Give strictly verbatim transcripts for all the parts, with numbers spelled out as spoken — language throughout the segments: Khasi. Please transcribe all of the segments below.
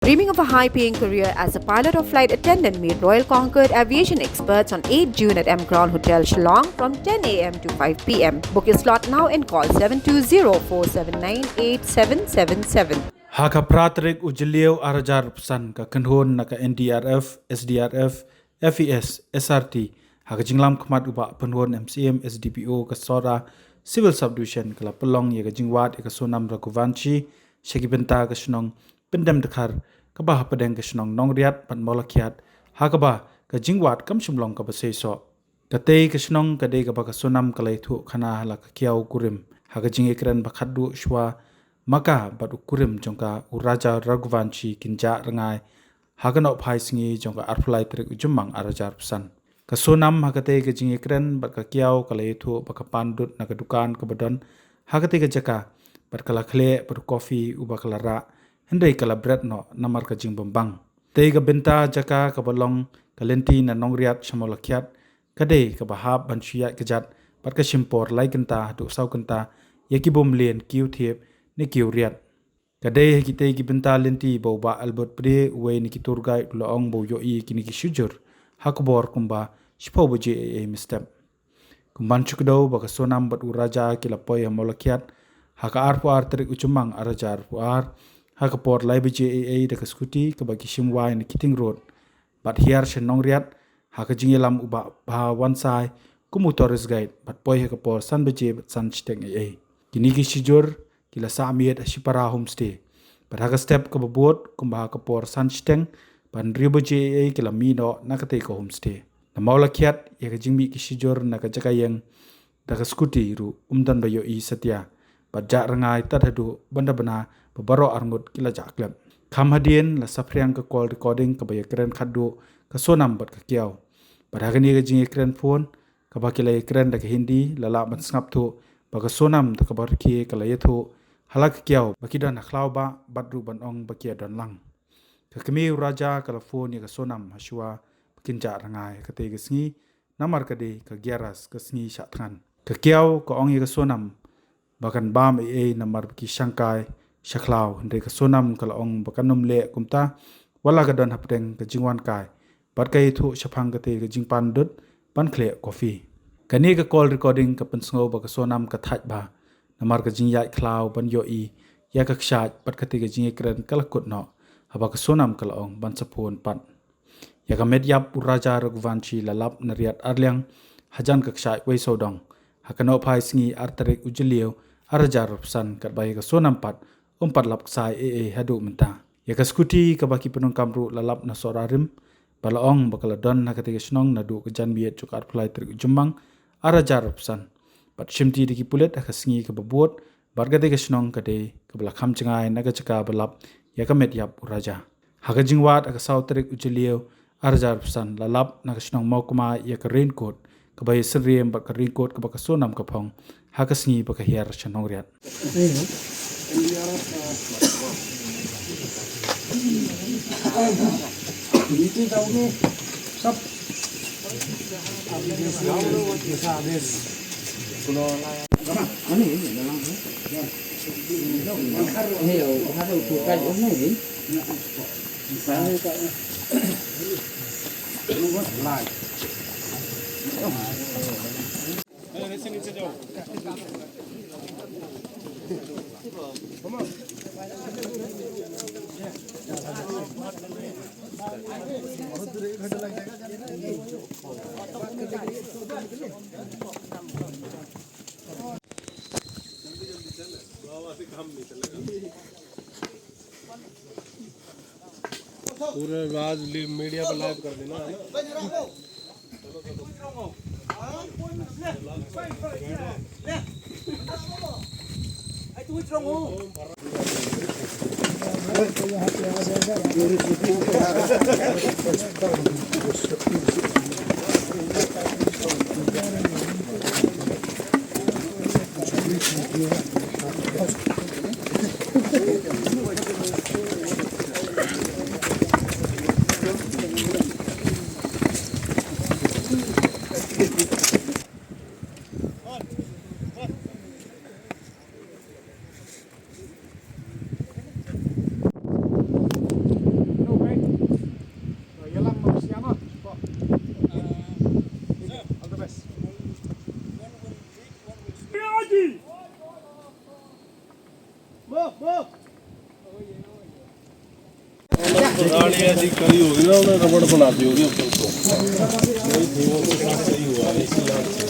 Dreaming of a high paying career as a pilot or flight attendant? Meet Royal Concord Aviation Experts on eighth June at M Crown Hotel, Shillong from ten a m to five p m. Book your slot now and call seven two zero four seven nine eight seven seven seven. Ha ka phra tarik u Jylliew ar hajar arphew san, ka kynhun na ka N D R F, S D R F, F E S, S R T, ha ka jinglam khmat u Bah Pynhun, M C M, S D P O ka Sohra Civil Subdivision, ka la pynlong ïa ka jingwad ïa ka Sonam Raghuvanshi sha ki bynta ka shnong Pyndemdkhar, kaba hapdeng ka shnong Nongriat bad Mawlakhiat, ha kaba ka jingwad kam shym long kaba seisoh. Katei ka shnong ka dei kaba ka Sonam ka la ïathuh khana ha la ka kiaw kurim. Ha ka jingïakren ba khatduh shuwa ma ka bad u kurim jong ka, u Raja Raghuvanshi, kin jah rngai ha ka nohphai sngi jong ka arphew lai tarik u Jymmang ar hajar arphew san. Ka Sonam ha katei ka jingïakren bad ka kiaw ka la ïathuh ba ka pan dud na ka dukan kaba don ha katei ka jaka bad ka la khleh bad u kofi uba ka la rah, hynrei ka la bret noh namar ka jingbym bang. Tei ka bynta jaka kaba long ka lynti na Nongriat sha Mawlakhiat ka dei kaba hap ban shu ïaid kjat bad ka shim por lai kynta haduh saw kynta ïa ki bym lien kiew thiep ne kiew riat. Ka dei ha kitei ki bynta lynti ba u Bah Albert Pde, uwei na ki tour guide, u la ong ba u ïohi kine ki shijur ha ka bor kumba shiphew baje eiei mynstep. Kumban shu kdew ba ka Sonam bad u Raja ki la poi ha Mawlakhiat ha ka arphew ar tarik u Jymmang ar hajar arphew ar ha ka por lai baje eiei da ka scooty kaba ki shim wai na Keating Road bad hiar sha Nongriat ha ka jingïalam u Bah Bha Wansai kum u tourist guide bad poi ha ka por san baje bad san shiteng eiei. Kine ki shijur ki la sah miet ha Shipara Homestay bad ha ka step kaba bud kumba ha ka por san shiteng bad hynriew baje eiei ki la mih noh na katei ka homestay. Na Mawlakhiat, ïa ka jingmih ki shijur na ka jaka ïeng da ka scooty ruh ym don ba ïohi satia bad jah rngai tad haduh ban da bna ba baroh arngut ki la jah klep. Kham hadien la saphriang ka call recording kaba ïakren khatduh ka Sonam bad ka kiaw. Bad ha kane ka jingïakren phone kaba ki la ïakren da ka Hindi, la lah ban sngap thuh ba ka Sonam da kaba rkhie ka la ïathuh ha la ka kiaw ba ki don ha khlaw bah bad ruh ban ong ba ki ïa don lang. Ka kmie u Raja ka la phone ïa ka Sonam ha shuwa ba kin jah rngai ha katei ka sngi, namar ka dei ka Gyaras ka sngi shah thngan. Ka kiaw ka ong ïa ka Sonam ba kan bam eiei namar ba ki shangkai sha khlaw, hynrei ka Sonam ka la ong ba kan ym leh kumta wat la ka don hapdeng ka jingwan kai bad ka ïathuh shaphang katei ka jingpan dud ban khleh kofi. Kane ka call recording ka pynsngew ba ka Sonam ka thait bha namar ka jingïaid khlaw ban ïohi ïa ka kshaid bad katei ka jingïakren ka la kut noh haba ka Sonam ka la ong ban sa phone pat. Ïa ka met ïap u Raja Raghuvanshi la lap na riat arliang hajan ka kshaid wei sawdong ha ka nohphai sngi ar tarik u Jylliew ar hajar arphew san, katba ïa ka Sonam pat um pat lap ksai eiei haduh mynta. Ïa ka scooty kaba ki pyndonkam ruh la lap na Sohra rim bad la ong ba ka la don ha katei ka shnong naduh ka janmiet jong ka arphew lai tarik u Jymmang ar hajar arphew san bad shimti da ki pulit ha ka sngi kaba bud bad katei ka shnong ka dei kaba la kham jngai na ka jaka ba lap ïa ka met ïap u Raja. Ha ka jingwad ha ka saw tarik u Jylliew ar hajar arphew san la lap na ka shnong Mawkma ïa ka raincoat kaba ïasyriem bad ka raincoat kaba ka Sonam ka phong ha ka sngi ba ka hiar sha Nongriat. पूरे राज मीडिया पे लाइव कर देना, है ना? गाड़ी ऐसी खड़ी होगी ना, उन्हें रबड़ बना दी होगी अब तो। नहीं थी, वो तो साफ सही हुआ है, इसी बात से।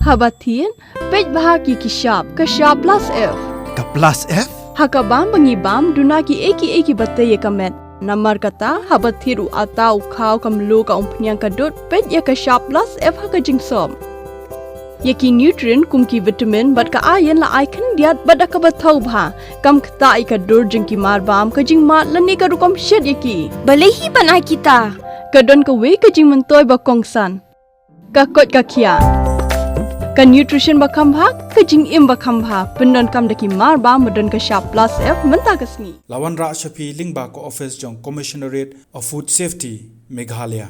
Haba thied, peit bha ki ki shap, ka shap plus F. Ka plus F? Ha ka bam ba ngi bam, duna ki ei ki ei kiba tei ïa ka met. Namar kata, haba thied u atta, u khaw, ka mluh, ka umphniang, ka dud, peit ïa ka shap plus F ha ka jingsop. Ïa ki nutrient kum ki vitamin bad ka iron la ai khyndiat bad da kaba thaw bha. Kam ktah ïa ka dur jong ki marbam, ka jingmad lane ka rukom shet ïa ki. Balei hi ban ai kita? Ka don kawei ka jingmyntoi ba kongsan. Ka koit ka khiah. Ka nutrition ba kham bha, ka jingim ba kham bha. Pyndonkam da ki marbam ba don ka shap plus F mynta ka sngi. La wanrah sha phi lyngba ka office jong Commissionerate of Food Safety, Meghalaya.